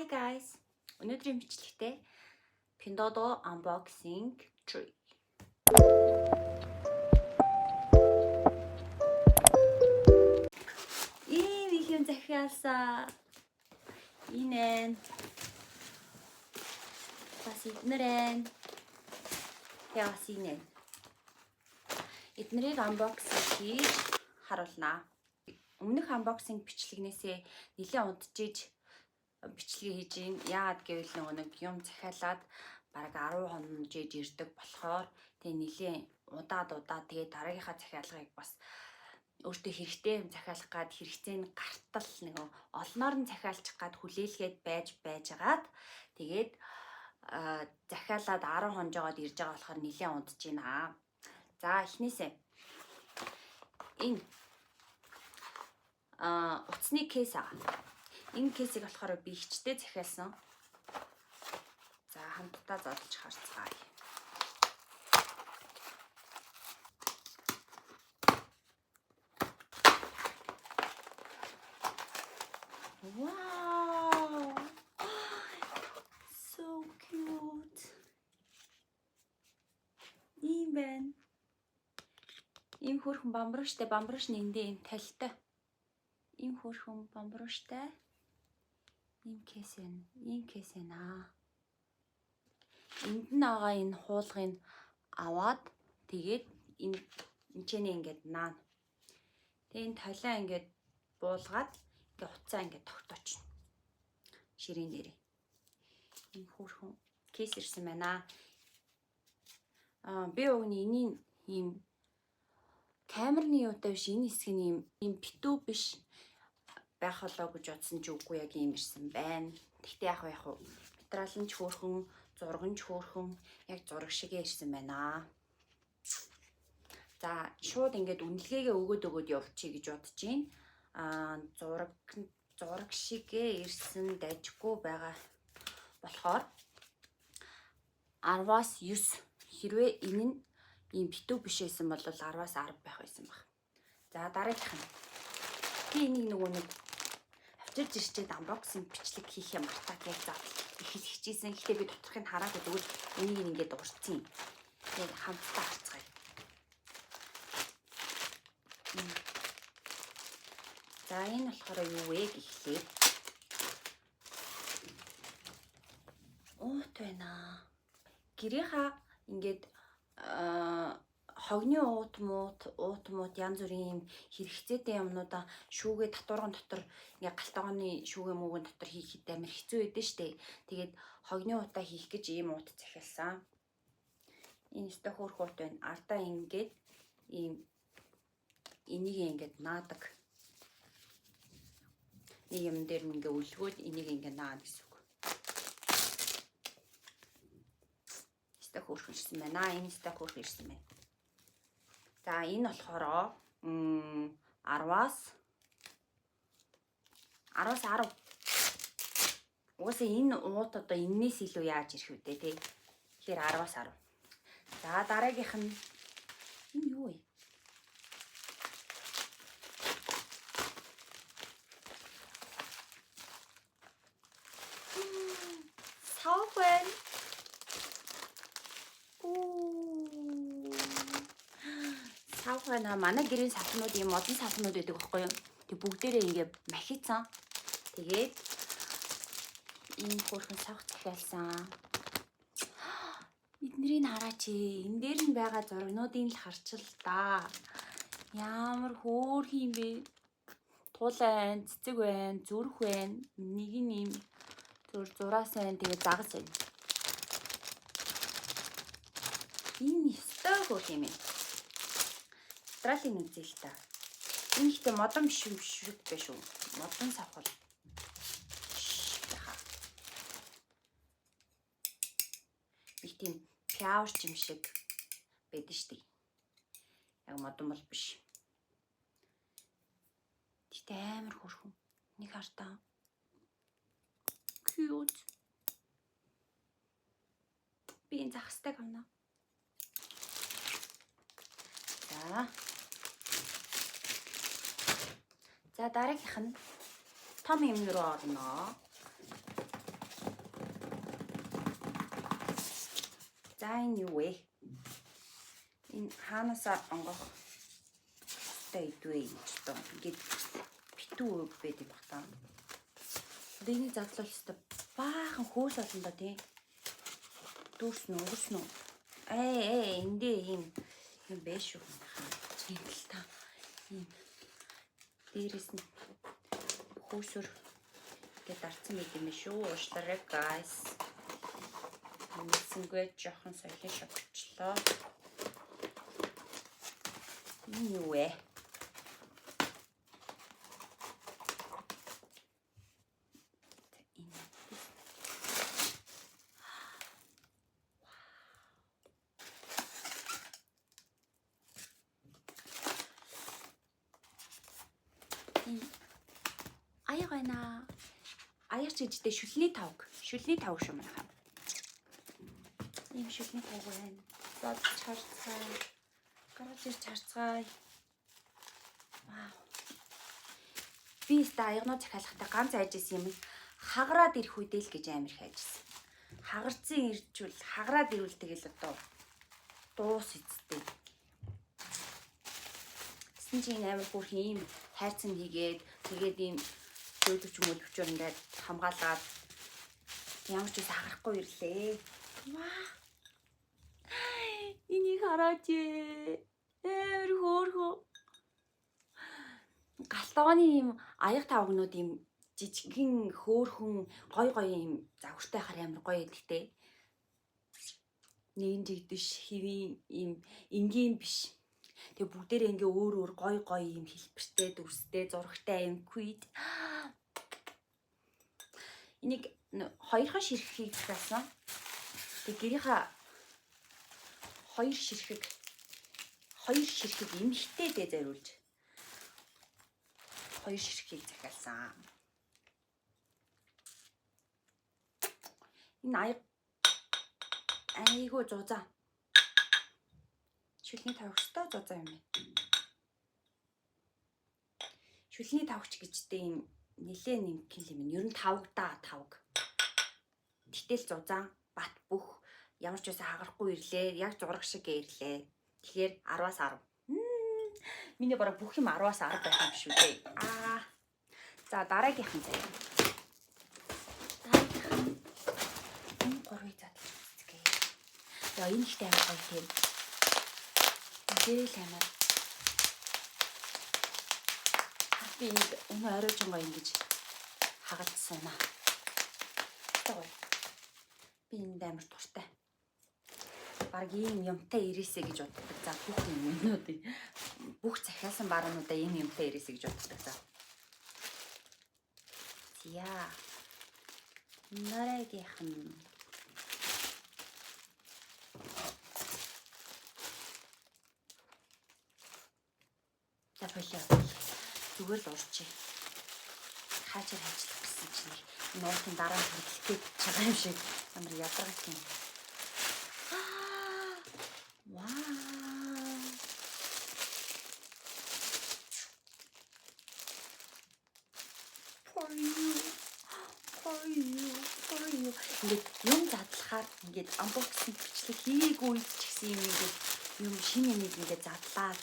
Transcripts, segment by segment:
Hi guys. Өнөөдрийн бичлэгтээ Pinduoduo unboxing 3. Ийм их юм захиалсан. Энэ ээ. Бас эднэр ээ. Тэгээ бас энэ ээ. Эднэрийг unboxing хийж харуулнаа. Өмнөх unboxing бичлэгнээсээ нэлээд унтжиж бичлэгээ хийж гин. Яагаад гэвэл нөгөө нэг юм захиалаад бараг 10 хоног жээж ирдэг болохоор тэгээ нэлээд удаад удаад тэгээ дараагийнхаа захиалгыг бас өөртөө хэрэгтэй юм захиалах гад хэрэгцээ нь гартал нөгөө олноор нь захиалчих гад хүлээлгээд байж байжгаад тэгээд захиалаад 10 хонжоогоод ирж байгаа болохоор нэлээд унтж байна. За, эхнээсээ энэ утасны case аа. Энэ case ийг болохоор би ихчтэй захиалсан. За, хамтдаа зодолж харцгаая. Wow! So cute. Ийм байна. Ийм хөөрхөн бамбрууштай, бамбрууш нь эндээ ийм толтой. Ийм хөөрхөн бамбрууштай. Ийм case байна. Ийм case байна. Энд нь байгаа энэ хуулгыг аваад тэгээд энэ энэчнээ ингээд наана. Тэгээ энэ толио ингээд буулгаад ингээ утсаа ингээд тогтоочно. Ширээн дээрээ. Ийм хөөрхөн case ирсэн байна. Би уг нь энийн ийм камерны юутай биш, энэ хэсэг нь ийм битүү биш байх болоо гэж бодсон ч үгүй, яг ийм ирсэн байна. Гэхдээ яг яг материал нь ч хөөрхөн, зураг нь ч хөөрхөн, яг зураг шигээ ирсэн байна. За, шууд ингээд үнэлгээгээ өгөөд өгөөд явуулчихъя гэж бодож байна. Зураг шигээ ирсэн, дажгүй байгаа болохоор 10-аас 9. Хэрвээ энэ нь ийм битүү биш байсан бол 10-аас 10 байх байсан баг. За, дараагийнх нь. Би энийг нөгөө нэг авчирж ирчээд unboxing бичлэг хийхээ мартаад яг заавал их л хичээсэн. Гэтэ би доторхыг хараагүй, зүгээр энийг ингээд урцсан юм. Тэгээд хамтдаа харцгаая. За, энэ болохоор юу вэ гэхлээр уут байна. Гэрийнхаа ингээд хогны уут муут, уут муут, янз бүрийн юм хэрэгцээтэй юмнуудаа шүүгээ татварган дотор ингээ галтгооны шүүгээ мүүгэн дотор хийхэд амар хэцүү байдэн штэ. Тэгээд хогны уутаа хийх гэж ийм уут захиалсан. Энэ өстой хөөрх уут байна. Ардаа ингээд ийм энийг ингээд наадаг. Нэг юм дээр нь ингээ өлгөөд энийг ингээ наана гэсэн үг. Өстой хөөрхөн ирсэн байна. Энэ өстой хөөрхөн ирсэн байна. За, энэ болохоор 10-аас 10. Угаасаа энэ уут одоо энээс илүү яаж ирэх вэ те? Тэгэхээр 10-аас 10. За, дараагийнх нь энэ юу вэ? Савх байна. Оо. Савх байна. Манай гэрийн савхнууд ийм модон савхнууд байдаг байхгүй юу? Тэг бүгдээрээ ингээ махицсан. Тэгээд ийм хөөрхөн савх захиалсан. Эднэрийг хараач. Энэ дээр нь байгаа зургнуудыг л харчил да. Ямар хөөрхөн юм бэ? Туулай байна, цэцэг байна, зүрх байна. Нэг нь ийм зур зураас байна, тэгээд загас байна. Энэ ёстой хөөрх юм байна. Австралийн үзээ л та. Энэ ихтэй модон биш юм шиг байх шүү. Модон савхал биш байхаа. Нэг тийм пиавч юм шиг байдаг штеп. Яг модон бол биш. Гэтэ амар хөөрхөн. Нэг хартаа. Cute. Би энэ загастай авна. За. За, дараагийнх нь том юм руу орно. За, энэ юу вэ? Энэ хаанасаа онгох ёстой идвэ гэж одоо ингээд битүү байд юм бах та. Одоо энийг задлал ёстой баахан хөөл олон доо, тий. Дүүрсэн үү, өнгөрсөн үү? Ээ, эндээ ийм юм бэ шүү. Тийм л та. Ийм дээрээс нь хөөсөр ингээд дарцсан байт юм шүү. Уушлаарай, guys. Мэдсэнгүй жоохон соёлын шокчлоо. Энэ юу вэ? Энэ аяг байна. Аяг ч гэжтэй шүлний тавг. Шүлний тавг шүү манайхаа. Ийм шүлний тавг байна. Зодж харцгаая. Гаргаж ирж харцгаая. Вау. Би өстө аягнуу захиалгатай ганц айж исэн юм хагараад ирэх үедээ л гэж амар их айжсэн. Хагарцсан ирчүүл, хагараад ирвэл тэгэл одоо дуус эцтэй. Тэсэн чинь амар хөөрхөн ийм хайрцан хийгээд, тэгээд ийм зөөлөвч мөлөвчөөр ингээд хамгаалаад ямар ч үс хагарахгүй ирлээ. Ваа. Энийг хараач ээ. Амар хөөрхөн. Галтгооны ийм аяг тавгнууд ийм жижигхэн хөөрхөн гой гой ийм загвартай хар амар гоё гэдэгтэй. Нэгэн жигдэш хэвийн ийм энгийн биш. Тэгээ бүгдээрээ ингээ өөр өөр гой гой ийм хэлбэртэй, дүрстэй, зурагтай ийм квид. Энийг хоёрхан ширхгийг захиалсан. Тэгээ гэрийнхаа хоёр ширхэг эмэгтэйдээ зориулж хоёр ширхгийг захиалсан. Энэ аяг айгүй зузаан. Шүлний тавигчтай зузаан юм байна. Шүлний тавигч гэжтэй юм нилээ нэмхэн юм. Ер нь тавгдаа тавг. Гэтэл зузаан бат бөх ямар ч байсан хагарахгүй ирлээ. Яг зураг шиг ирлээ. Тэгэхээр 10-аас 10. Миний бараг бүх юм 10-аас 10 байх юм шүү дээ. Аа. За, дараагийнх нь заяа. Дараагийнх нь энэ гурвыг задлаж үзье. Яа, энэ ихтэй амар гоё тийм. Ингээл амар. Би энийг өнөө оройжонгоо ингэж хагалж суунаа. Гоё. Би энд амар дуртай. Бараг ийм юмтай ирээсэ гэж боддог. За, бүх юмнуудыг, бүх захиалсан баруунуудаа ийм юмтай ирээсэ гэж боддог. За. Зя. Дараагийнх нь за, болоо. Зүгээр л урчи. Хаачаар хайчлах гэсэн чинь энэ уулын дараа нь хэрэглэх гэж байгаа юм шиг амар ядаргатай юм. Вау. For you. For you. For you. Ингээд юм задлахаар ингээд unboxing бичлэг хийгээгүй ч гэсэн юм ингээд юм шинэ юмыг ингээд задлаад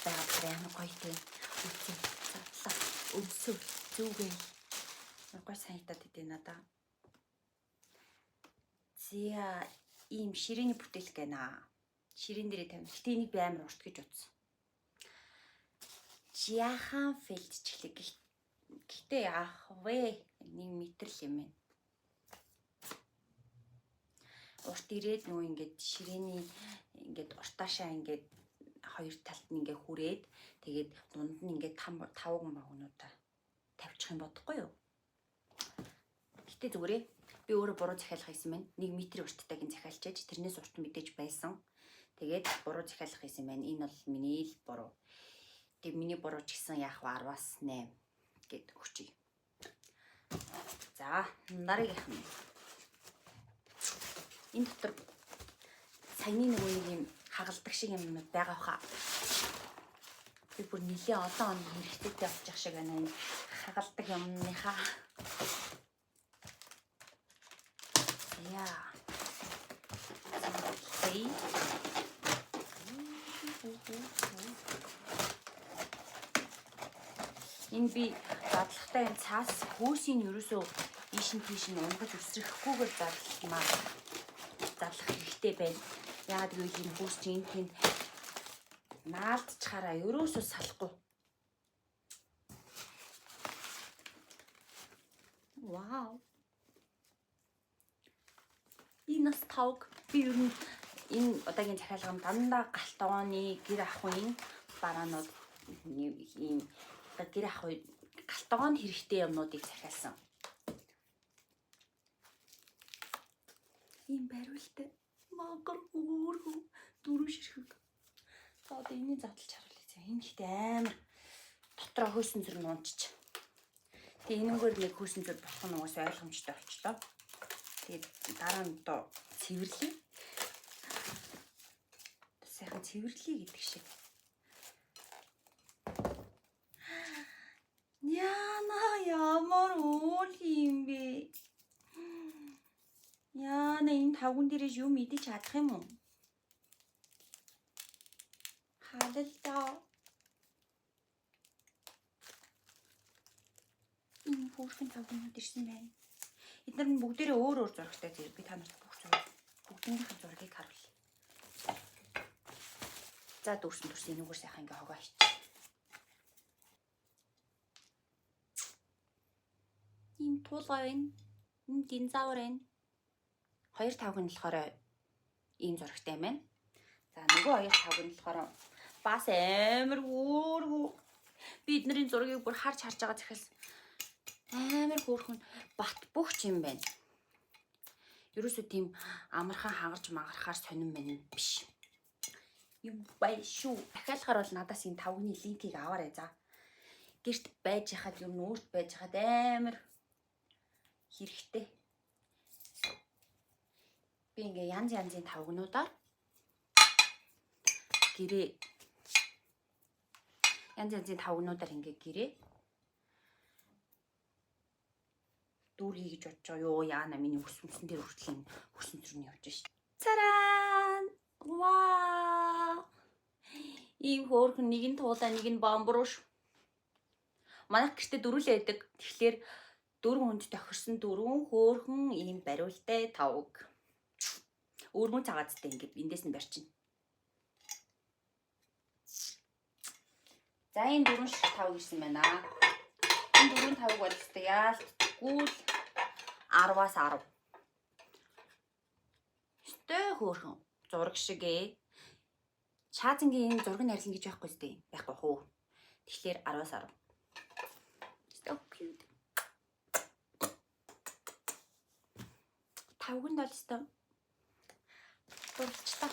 байгаа амар гоё тийм. Үгүй задлаа. Өмсөө зүгээ. Гоё санагдаад идэв надаа. За, ийм ширээний бүтээлх гэнэ. Ширээн дээрээ тавина. Гэтэ энийг би амар урт гэж утсан. Жиахан фэлдчихлээ. Гэтэ яах вэ? 1 метр л юм байна. Урт ирээд нүү ингээд ширээний ингээд уртаашаа ингээд хоёр талд нь ингээд хүрээд, тэгээд дунд нь ингээд тавг магнуудаа тавьчих юм бодохгүй юу? Гэтэ зүгээрээ би өөрөө буруу захиалга хийсэн байна. 1 метр урттайг нь захиалчээж тэрнээс урт мэдээж байсан. Тэгээд буруу захиалга хийсэн байна. Энэ бол миний л буруу. Тэгээд миний буруу ч гэсэн яах вэ, 10-аас 8 гэд өгчий. За, дараагийнх нь. Энэ дотор саяны нөгөө нэг юм хагалдаг шиг юм байгаа хаа. Би бүр нэлээ олон он хэрэгтэйтэй болчих шиг байна энэ хагалдаг юмныхаа. Яа. задлаа. Энэ би задлахтаа энэ цаас хөөсийн ерөөсөө ийш нь тийш нь унгаж өсрөхгүйгээр задлмаа задлах хэрэгтэй байна. Яагаад гэвэл энэ хөөс чинь энэ тэнд наалдчихаараа ерөөсөө салахгүй. Вау. Энэ бас тавг. Би ер нь энэ удаагийн захиалга нь дандаа галт огооны гэр ахуйн бараанууд ийм гэр ахуй галт огоонд хэрэгтэй юмнуудыг захиалсан. Ийм бариултай. Мангар хөөрхөн дөрөв ширхэг. За одоо энийг задлж харуулъя. За энэ ихтэй амар дотроо хөөсөн зүр нь унчиж. Тэгээ энэнгээр нэг хөөсөн зүр болох нь угаасаа ойлгомжтой болчлоо. Тэгээд дараа нь одоо цэвэрлэе. Сайхан цэвэрлэе гэдэг шиг. Яна ямар уул юм бэ? Яна энэ тавган дээрээс юм идэж чадах юм уу? Халалдаа. Энэ хөөрхөн тавганууд ирсэн байна. Эдгээр нь бүгдээрээ өөр өөр зурагтай зэрэг би та нарт бүх зураг бүгднийх нь зургийг харуулъя. За дүүрсэн дүрсэн энүүгээр сайхан ингээ хогоо хийчих. Ийм туулгаа байна. Энэ динозавр байна. Хоёр тавг нь болохоор ийм зурагтай байна. За нөгөө хоёр тавг нь болохоор бас амар хөөрхөн. Би эднэрийн зургийг бүр харж харж байгаа захиалсан. Амар хөөрхөн бат бөхч юм байна. Ерөөсөө тийм амархан хагарч магарахаар сонирн мэн биш. Юм бай шүү. Дахиалахаар бол надаас энэ тавгны линкийг аваарай за. Гэрт байж хахад юм өөрт байж хахад амар хэрэгтэй. Би ингээ янз янзын тавгнуудаар гэрээ янз янзын тавгнуудаар ингээ гэрээ дүүргий гэж бодож байгаа юу яана миний ус мөсөн дээр хүртэл энэ хөрсөн зүрний явж шít. Цараа! Вау! Ийм хөөрхөн нэг нь туулаа нэг нь бамбрууш. Манайх гэртээ дөрүлээ байдаг. Тэгэхээр дөрвөн хүнд тохирсон дөрвөн хөөрхөн ийм бариултай тавг. Өргөн цагаацтай ингээд эндээс нь барьчихна. За энэ дөрвөн ширхэг тавг ирсэн байна. Энэ дөрвөн тавг бол өстой яалтгүй л 10-аас 10. Өстой хөөрхөн зураг шиг ээ. Шаазангийн энэ зураг нь арилна гэж байхгүй сте. Байхгүй хөө. Тэгэхээр 10-аас 10. So cute. Тавганд бол өстой дурлцлаа.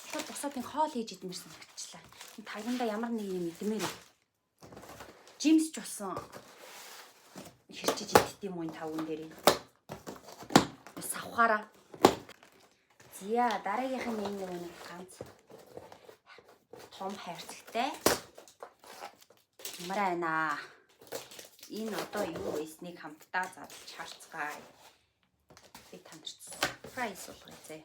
Шууд босоод нэг хоол хийж идмээр санагдчихлаа. Энэ тавгандаа ямар нэг юм идмээр. Жимсч болсон хэрчиж идэх юм уу энэ тавган дээр. Савхаараа. Зя дараагийнх нь энэ нэг ганц том хайрцагтай. Ямар байна. Энэ одоо юу байсныг хамтдаа задлж харцгаая. Би та нарт surprise болгоё зэ.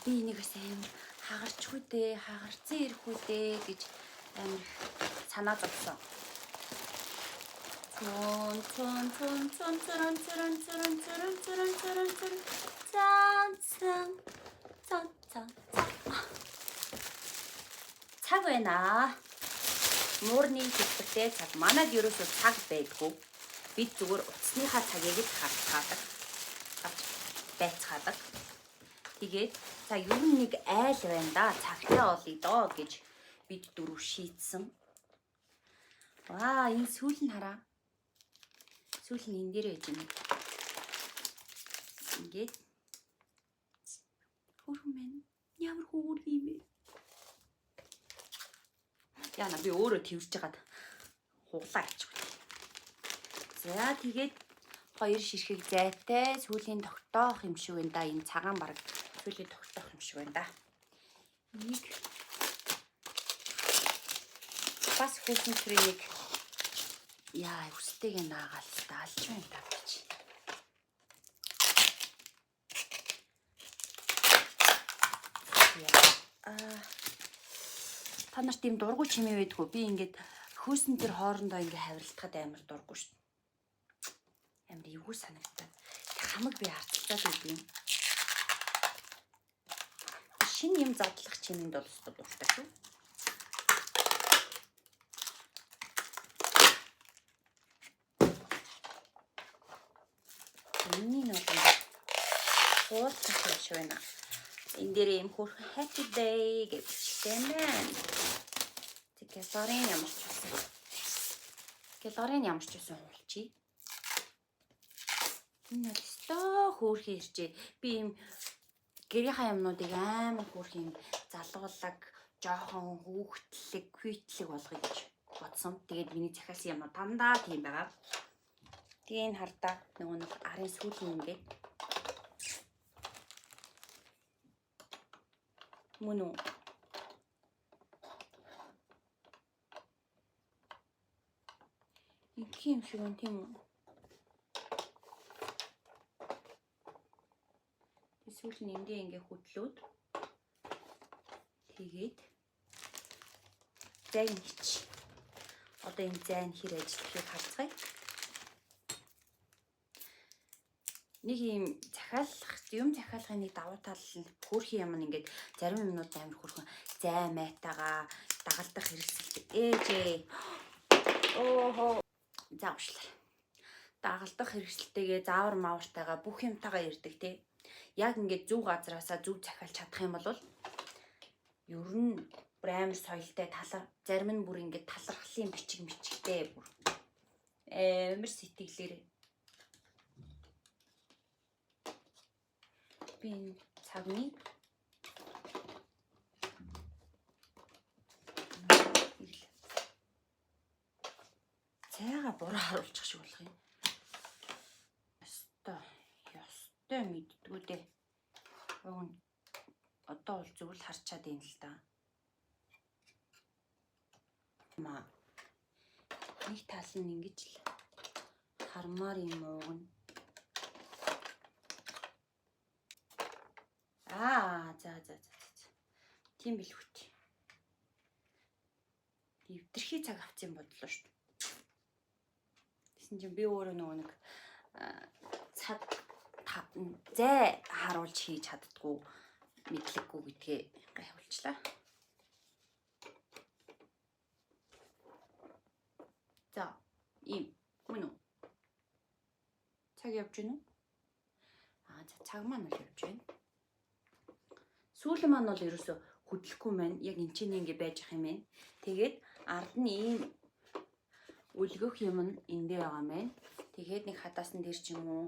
Би энийг бас амар хагарчгүй дээ, хагарцсан ирэхгүй дээ гэж амар санаа зовсон. Цун цун цун цун цурун цурун цурун цурун цурун цурун цурун цан цан цан цан цан. Цаг байна. Муурны хэлбэртэй цаг. Манад ерөөсөө цаг байдгүй. Бид зүгээр утасныхаа цагийг л харцгаадаг. Авч байцгаадаг. Тэгээд за ер нь нэг айл байна да. Цагтай олъё доо гэж бид дөрөв шийдсэн. Ваа, энэ сүүл нь хараа. Сүүл нь энэ дээр байж байна. Ингээд хөөрхөн байна. Ямар хөөрхөн юм бэ? Яна би өөрөө тэрж хагаад хуглаа авчихгүй. За тэгээд хоёр ширхэг зайтай сүүлийн тогтоох юм шиг байна да. Энэ цагаан бараг сүүлийн тогтоох юм шиг байна да. Энийг бас хүүхэн төрийг яа өстэйг наагаал та алж байна та гэж. Аа, та нарт ийм дургүй чимээ байдгүй. Би ингээд хөөсөн тэр хоорондоо ингээд хавиралтахад амар дургүй шүү дээ. Амар эвгүй санагдаад. Хамаг би харцалцаад байд юм. Шинэ юм задлах чимээнд бол өстой дуртай шүү. Энэний нь бол ингээд хуулах юм шиг байна. Энэ дээр ийм хөөрхөн happy day гэж бичсэн байна. Тэг гялорын ямар ч байсан. Гялорын ямар ч байсан хуулчих. Энэ бол өстой хөөрхөн иржээ. Би ийм гэрийнхаа юмнуудыг амар хөөрхөн залгуулаг, жоохон хүүхдлэг, квитлэг болгоё гэж бодсон. Тэгээд миний захиалсан юмнууд дандаа тийм байгаа. Тэгээ энэ хардаа нөгөө нэг арын сүүлийн ингээд мөн үү? Ингэх юм шиг байна тийм үү? Тэг сүүл нь эндээ ингээ хөдлөөд тэгээд зайн хич. Одоо энэ зайн хэр ажиллахыг харцгаая. Нэг юм захиалах, юм захиалгын нэг давуу тал нь хөөрхөн юм ингээд зарим юмнууд амар хөөрхөн зай майтагаа дагалдах хэрэгсэлтэй. Ээжээ. Оохо. За уушлаа. Дагалдах хэрэгсэлтэйгээ заавар маавартайгаа бүх юмтайгаа ирдэг те. Яг ингээд зөв газраасаа зөв захиалж чадах юм бол ер нь бүр амар соёлтой талар зарим нь бүр ингээд талархлын бичиг мичигтэй бүр амар сэтгэлээр би энэ цагны цайгаа буруу харуулчих шиг болох юм. Ёстой мэддгүү дээ. Уг нь одоо бол зөв л харчаад юм л да. Маа. Нэг тал нь ингэж л хармаар юм ууг нь. Аа, за. Тийм билгүүт. Эвдэрхий цаг авсан бодлоо шүү дээ. Тэгсэн чинь би өөрөө нөгөө нэг цаг зай харуулж хийж чаддгүй мэдлэггүй гэдгээ гайхуулчлаа. За, ийм мөн үү? Цаг явж гинүү? Аа, за цаг маань бол явж байна. Сүүлийн маань бол ерөөсө хөдлөхгүй маань яг энэ чинь ингэ байж ах юм байна. Тэгээд ард нь ийм үлгэх юм нь эндээ байгаа юм байна. Тэгээд нэг хадаасан дээр ч юм уу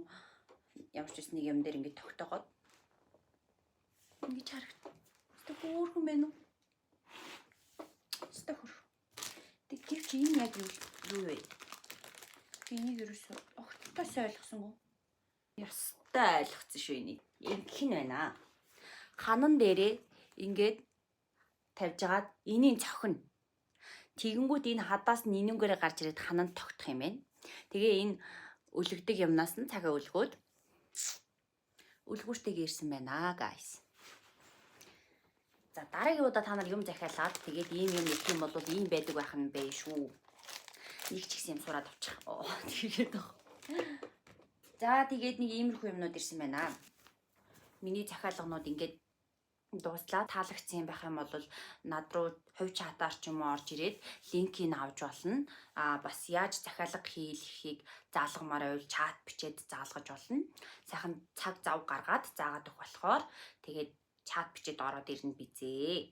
ямар ч үс нэг юм дээр ингэ тогтоогоод ингэж харагд. Өстө хөөрхөн байна уу? Өстө хөөрхөн. Тэг гэвч энэ яг юу вэ? Би энийг ерөөсө огтоос ойлгосонгүй. Ёстой ойлгоцсон шүү энийг. Ингэх нь байна. Ханан дээрээ ингээд тавьж агаад энийг цохино. Тэгэнгүүт энэ хадаас нь энүүгээрээ гарч ирээд хананд тогтох юм байна. Тэгээ энэ өлөгдөг юмнаас нь цагаа өлгөөд өлгүүртэйг ирсэн байна guys. За дараагийн удаа та нар юм захиалаад тэгээд ийм юм идэх юм бол ийм байдаг байх нь бэ шүү. Нэг ч ихсэн юм сураад авчих. Тэгээд баг. За тэгээд нэг иймэрхүү юмнууд ирсэн байна. Миний захиалганууд ингээд дууслаа. Таалагдсан юм байх юм бол над руу хувь чатаар ч юм уу орж ирээд линкийг авч болно. Аа бас яаж захиалга хийхийг заалгамаар байвал чат бичээд заалгаж болно. Сайхан цаг зав гаргаад заагаад өгөх болохоор тэгээд чат бичээд ороод ирнэ бизээ.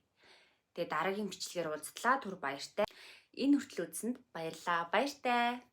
Тэгээд дараагийн бичлэгээр уулзтлаа. Түр баяртай. Энэ хүртэл үзсэнд баярлалаа. Баяртай.